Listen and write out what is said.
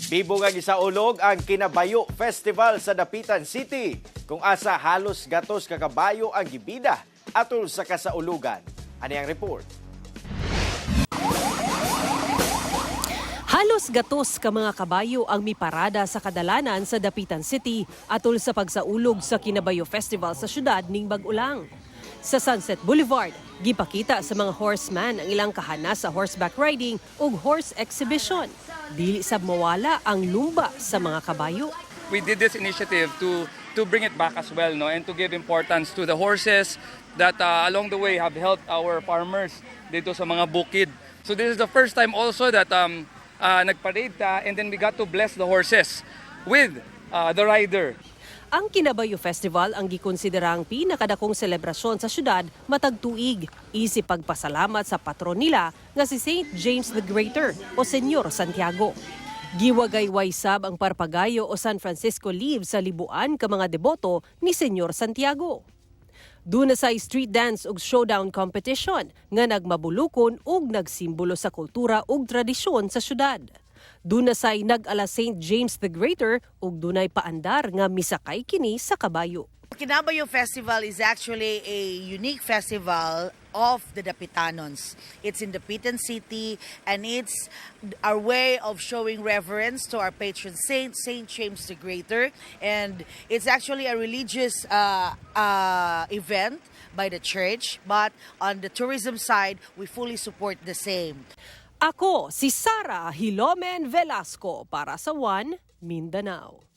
Bibo nga gisaulog ang Kinabayo Festival sa Dapitan City, kung asa halos gatos ka kabayo ang gibida atol sa kasaulugan. Ani ang report. Halos gatos ka mga kabayo ang miparada sa kadalanan sa Dapitan City atol sa pagsaulog sa Kinabayo Festival sa syudad ning bag-o lang. Sa Sunset Boulevard, gipakita sa mga horseman ang ilang kahana sa horseback riding ug horse exhibition. Dili sab mawala ang lumba sa mga kabayo. We did this initiative to bring it back as well, no, and to give importance to the horses that along the way have helped our farmers dito sa mga bukid. So this is the first time also that nagparade ta and then we got to bless the horses with the rider. Ang Kinabayo Festival ang gikonsiderang pinakadakong selebrasyon sa syudad matag tuig. Isip pagpasalamat sa patron nila nga si Saint James the Greater o Senyor Santiago. Giwagayway sab ang parpagayo o San Francisco leaves sa libuan ka mga deboto ni Senyor Santiago. Duna sa street dance ug showdown competition nga nagmabulukon ug nagsimbolo sa kultura ug tradisyon sa syudad. Duna say nag-ala St. James the Greater ug dunay paandar nga misakay kini sa kabayo. Kinabayo Festival is actually a unique festival of the Dapitanons. It's in Dapitan City and it's our way of showing reverence to our patron saint, Saint James the Greater. And it's actually a religious event by the church, but on the tourism side, we fully support the same. Ako si Sara Hilomen Velasco para sa One Mindanao.